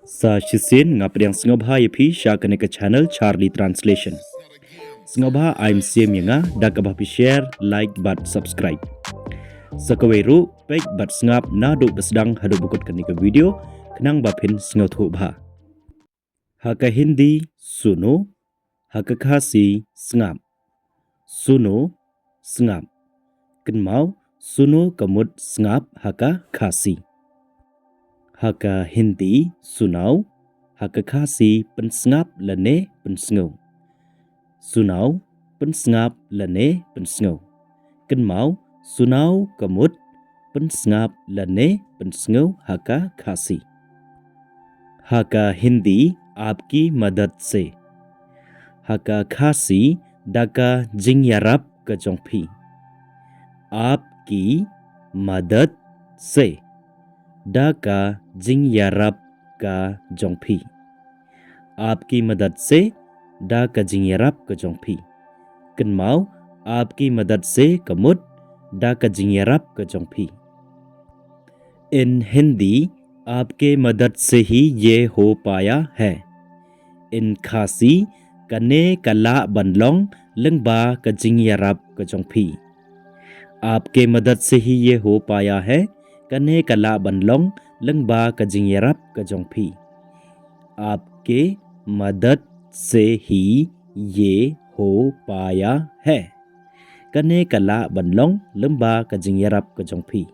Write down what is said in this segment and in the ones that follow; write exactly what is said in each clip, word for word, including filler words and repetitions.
Sa shisien nga pdiang sngewbha ïa phi sha kane ka channel Charlie Translation. Sngewbha ai mynsiem ïa nga da kaba phi share, like bad subscribe. Sa kawei ruh peit bad sngap naduh ba sdang haduh ba kut kane ka video khnang ba phin sngewthuh bha. Ha ka Hindi suno, ha ka Khasi sngap. Suno, sngap. Kynmaw, suno ka mut sngap ha ka Khasi. Ha ka Hindi sunaw, ha ka Khasi pynsngap lane pynsngew. Sunaw, pynsngap lane pynsngew. Kynmaw, sunaw ka mut pynsngap lane pynsngew ha ka Khasi. Ha ka Hindi, aapki madad se. Ha ka Khasi, da ka jingïarap ka jong phi. Aapki madad se. Da ka jingïarap ka jong phi. Aapki madad se, da ka jingïarap ka jong phi. Kynmaw, aapki madad se ka mut da ka jingïarap ka jong phi. In Hindi, aapke madad se hi ye ho paya hai. In Khasi, kane ka lah ban long lyngba ka jingïarap ka jong phi. Aapke madad se hi ye ho paya hai, kane ka lah ban long lyngba ka jingïarap ka jong phi. Aapke madad se hi ye ho paya hai. Kane ka lah ban long lyngba ka jingïarap ka jong phi.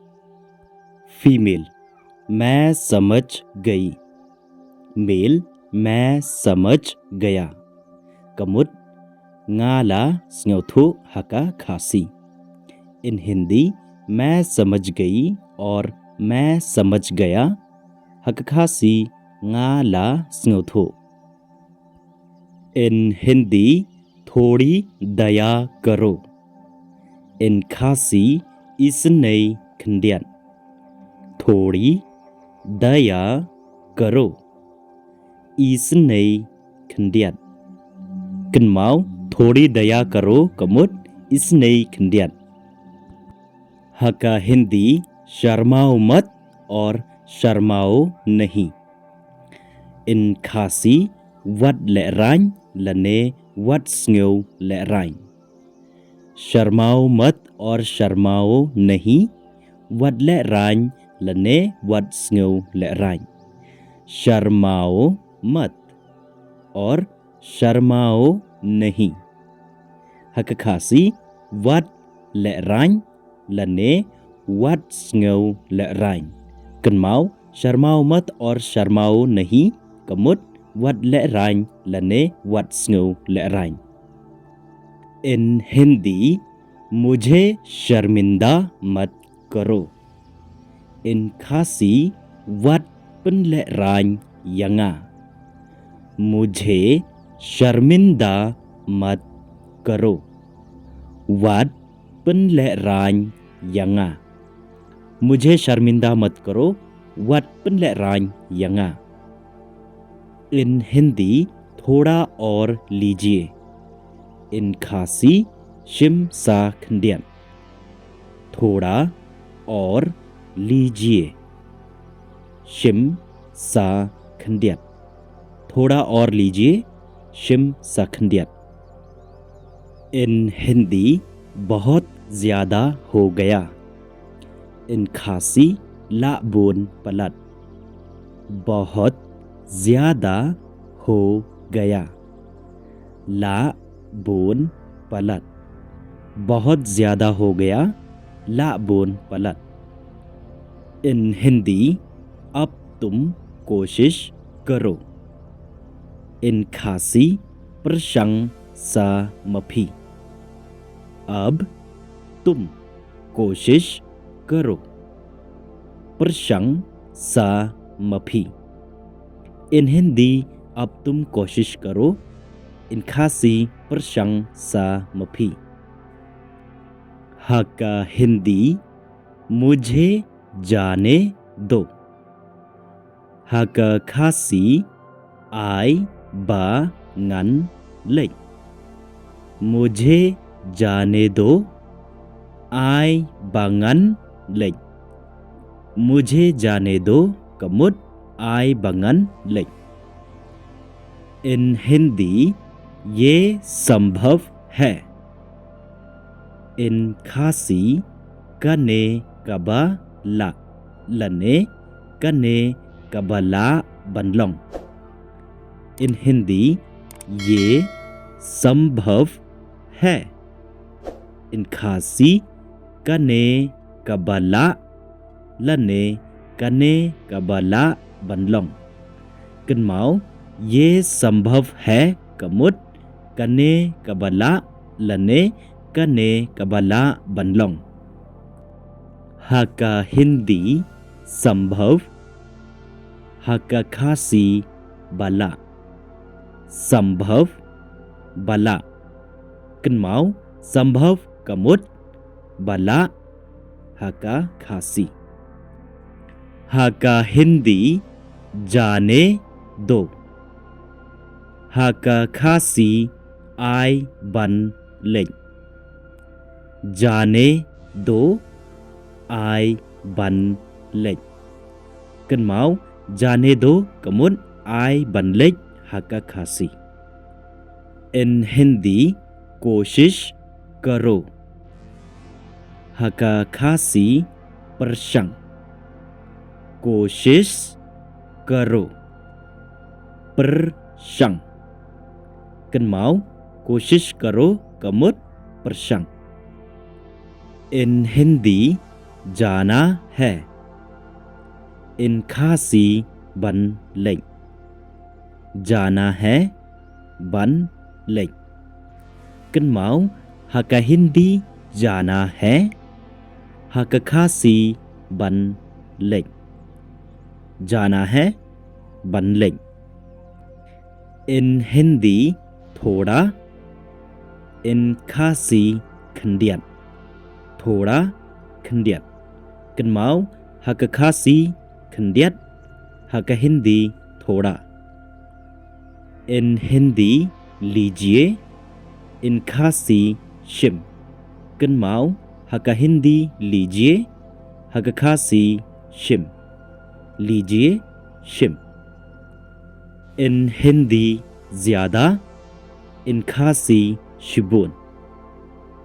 Female, main samajh gayi. Male, main samajh gaya. Ka mut, nga la sngewthuh ha ka Khasi. In Hindi, main samajh gayi aur main samajh gaya. Ha ka Khasi, nga la sngewthuh. In Hindi, थोड़ी दया करो. In Khasi, isynei khyndiat. थोड़ी दया करो. Isynei khyndiat. Kynmaw, थोड़ी दया करो ka mut isynei khyndiat. Ha ka Hindi, शर्माओ मत और शर्माओ नहीं. In Khasi, wat lehraiñ lane wat sngew lehraiñ. शर्माओ मत और शर्माओ नहीं, wat lehraiñ lane wat sngew lehraiñ. शर्माओ मत और शर्माओ नहीं. Ha ka Khasi, wat lehraiñ lane wat sngew lehraiñ. Kynmaw, शर्माओ मत और शर्माओ नहीं ka mut wat lehraiñ lane wat sngew lehraiñ. In Hindi, मुझे शर्मिंदा मत करो. In Khasi, wat pynlehraiñ ïa nga. मुझे शर्मिंदा मत करो. Wat pynlehraiñ ïa nga. मुझे शर्मिंदा मत करो, wat pynlehraiñ ïa nga. In Hindi, थोड़ा और लीजिए. In Khasi, shim sa khyndiat. थोड़ा और लीजिए. Shim sa khyndiat. थोड़ा और लीजिए, shim sa khyndiat. In Hindi, बहुत ज्यादा हो गया. In Khasi, lah bun palat. बहुत ज्यादा हो गया. Lah bun palat. बहुत ज्यादा हो गया, lah bun palat. In Hindi, अब तुम कोशिश करो. In Khasi, pyrshang sa ma phi. अब तुम कोशिश करो. Pyrshang sa ma phi. In Hindi, अब तुम कोशिश करो. In Khasi, pyrshang sa ma phi. Ha ka Hindi, मुझे जाने दो. Ha ka Khasi, ai ba ngan leit. मुझे जाने दो, ai ba ngan leit. मुझे जाने दो ka mut ai ba ngan leit. In Hindi, ye sambhav hai. In Khasi, kane kaba lah, lane kane kaba lah ban long. In Hindi, ye sambhav hai. In Khasi, kane kaba lah, lane kane kaba lah ban long. Kynmaw, ye sambhav hai ka mut kane kaba lah, lane kane kaba lah ban long. Ha ka Hindi, sambhav. Ha ka Khasi, ba lah. Sambhav, ba lah. Kynmaw, sambhav ka mut ba lah ha ka Khasi. Ha ka Hindi, jane do. Ha ka Khasi, ai ban leit. Jane do, ai ban leit. Kynmaw, jane do ka mut ai ban leit ha ka Khasi. In Hindi, koshish karo. Ha ka Khasi, pyrshang. Koshish karo. Pyrshang. Kynmaw, koshish karo ka mut pyrshang. In Hindi, jana hai. In Khasi, ban leit. Jana hai, ban leit. Kynmaw, ha ka Hindi, jana hai. Ha ka Khasi, ban leit. Jana hai, ban leit. In Hindi, thoda. In Khasi, khyndiat. Thoda, khyndiat. Kynmaw, ha ka Khasi, khyndiat. Ha ka Hindi, thoda. In Hindi, lijiye. In Khasi, shim. Kynmaw, ha ka Hindi, lijiye. Ha ka Khasi, shim. Lijiye, shim. In Hindi, zyada. In Khasi, shibun.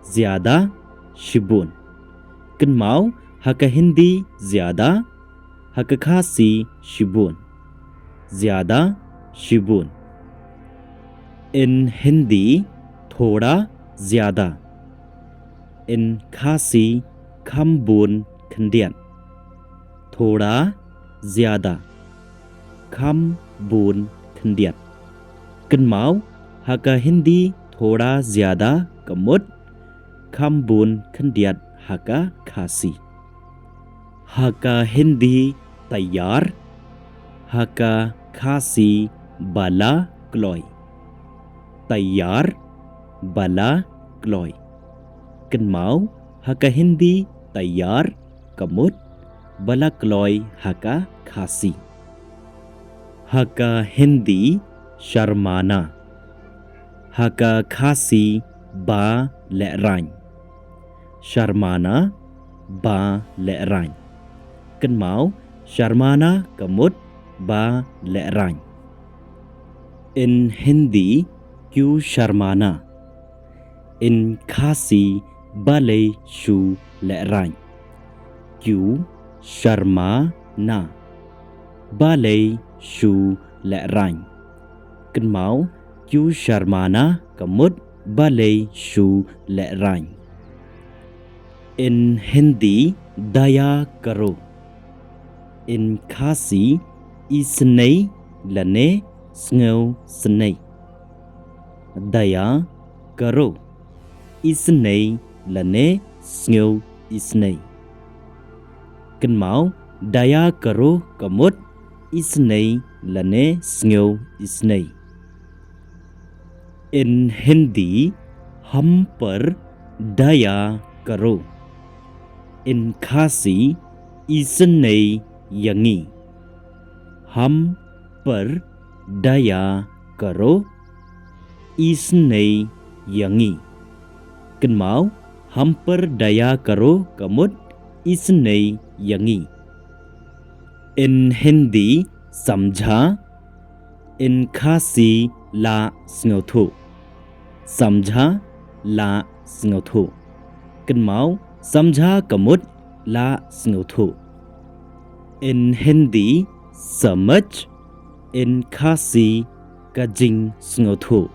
Zyada, shibun. Kynmaw, ha ka Hindi, zyada. Ha ka Khasi, shibun. Zyada, shibun. In Hindi, thoda zyada. In Khasi, kham bun khyndiat. Thoda zyada. Kham bun khyndiat. Kynmaw, ha ka Hindi, thoda zyada ka mut kham bun khyndiat ha ka Khasi. Ha ka Hindi, taiyar. Ha ka Khasi, ba la kloi. Taiyar, ba la kloi. Kynmaw, ha ka Hindi, taiyar ka mut ba la kloi ha ka Khasi. Ha ka Hindi, sharmana. Ha ka Khasi, ba lehraiñ. Sharmana, ba lehraiñ. Kynmaw, sharmana ka mut ba lehraiñ. In Hindi, kyun sharmana. In Khasi, balei shu lehraiñ. Kyun sharmana. Balei shu lehraiñ. Kynmaw, kyun sharmana ka mut balei shu lehraiñ. In Hindi, daya karo. In Khasi, isynei lane sngewsynei. Daya karo. Isynei lane sngewisynei. Kynmaw, daya karo ka mut isynei lane sngewisynei. In Hindi, ham par daya karo. In Khasi, isynei ïa ngi. Ham par daya karo, isynei ïa ngi. Kynmaw, ham par daya karo ka mut isynei ïa ngi. In Hindi, Samjha, in Khasi la sngewthuh. Samjha, la sngewthuh. Kynmaw, samjha ka mut la sngewthuh. In Hindi, samajh, in Khasi ka jingsngewthuh.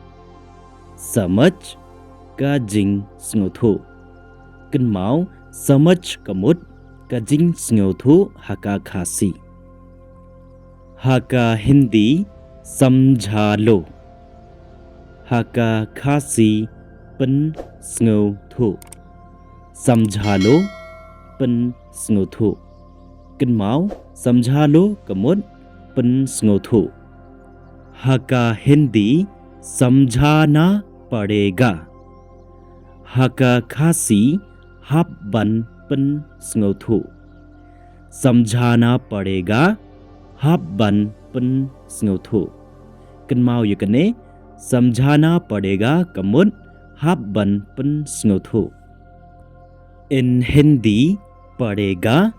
Samajh, ka jingsngewthuh. Kynmaw, samajh ka mut ka jingsngewthuh ha ka Khasi. Ha ka Hindi, samjha lo. Ha ka Khasi, pynsngewthuh. Samjha lo, pynsngewthuh. Kynmaw, samjha lo ka mut pynsngewthuh. Ha ka Hindi, samjhana padega. Ha ka Khasi, hap ban pynsngewthuh. Samjhana padega, hap ban pynsngewthuh. Kynmaw ïa kane, samjhana padega ka mut hap ban pynsngewthuh. In Hindi, padega,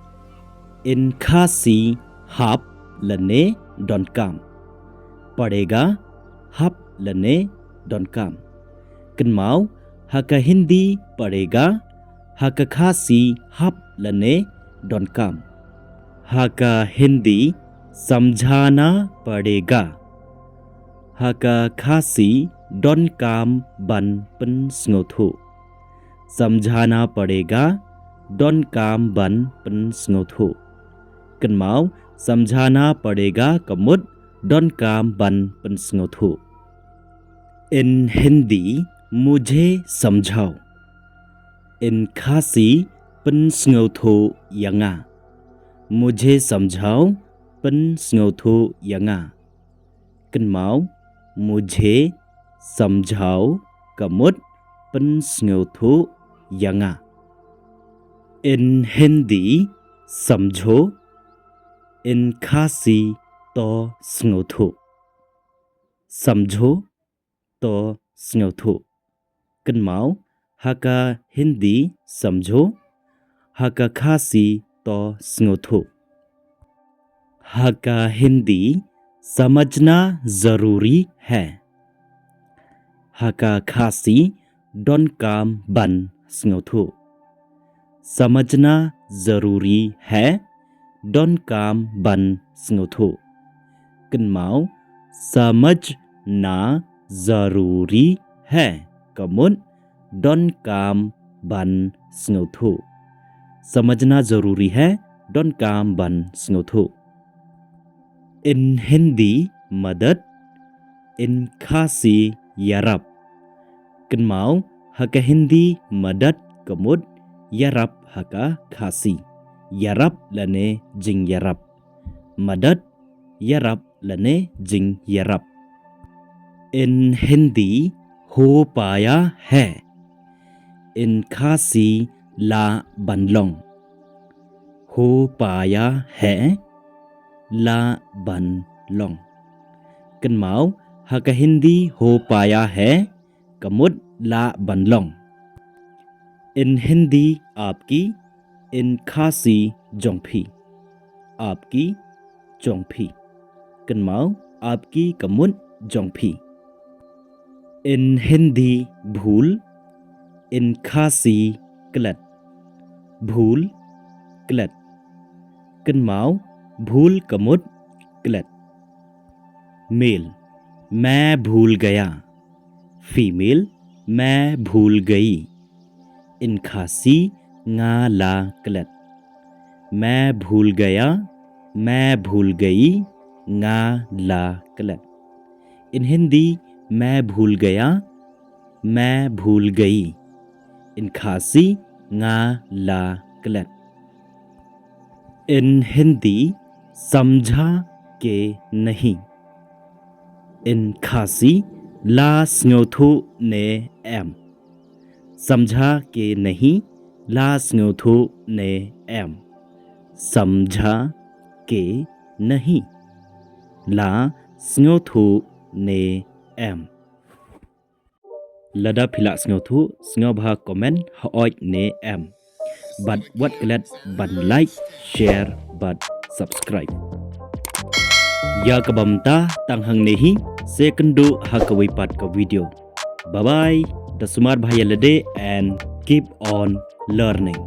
in Khasi, hap lane donkam. Padega, hap lane donkam. Kynmaw, ha ka Hindi, padega, ha ka Khasi, hap lane donkam. Ha ka Hindi, samjhana padega. Ha ka Khasi, donkam ban pynsngewthuh. Samjhana padega, donkam ban pynsngewthuh. Kynmaw, samjhana padega ka mut donkam ban pynsngewthuh. In Hindi, mujhe samjhao. In Khasi, pynsngewthuh ïa nga. Mujhe samjhao, pynsngewthuh ïa nga. Kynmaw, mujhe samjhao ka mut pynsngewthuh ïa nga. In Hindi, samjho, in Khasi, to sngewthuh. Samjho, to sngewthuh. Kynmaw, ha ka Hindi, samjho, ha ka Khasi, to sngewthuh. Ha ka Hindi, samajhna zaruri hai. Ha ka Khasi, donkam ban sngewthuh. Samajhna zaruri hai, donkam ban sngewthuh. Kynmaw, samajhna zaruri hai ka mut donkam ban sngewthuh. Samajhna zaruri hai, donkam ban sngewthuh. In Hindi, madad, in Khasi, ïarap. Kynmaw, ha ka Hindi, madad ka mut ïarap ha ka Khasi. Ïarap lane jingïarap. Madad, ïarap lane jingïarap. In Hindi, ho paya hai. In Khasi, lah ban long. Ho paya hai, lah ban long. Kynmaw, ha ka Hindi, ho paya hai ka mut lah ban long. In Hindi, aapki, in Khasi, jong phi. Aapki, jong phi. Kynmaw, aapki ka mut jong phi. In Hindi, bhul, in Khasi, klet. Bhul, klet. Kynmaw, bhul ka mut klet. Male, main bhul gaya. Female, main bhul gayi. In Khasi, nga la klet. Main bhul gaya, main bhul gayi, nga la klet. In Hindi, main bhul gaya, main bhul gayi. In Khasi, nga la klet. In Hindi, samjha ke nahi. In Khasi, la sngewthuh ne em. Samjha ke nahi, la sngewthuh ne em. Samjha ke nahi, la sngewthuh ne em. Lada phi la sngewthuh, sngewbha comment hooid ne em. Bad wat klet ban like, share bad subscribe. Ïa kaba mynta tang hangne hi, sa ïakynduh ha kawei pat ka video. Bye bye, da sumar bha ïa lade and keep on learning.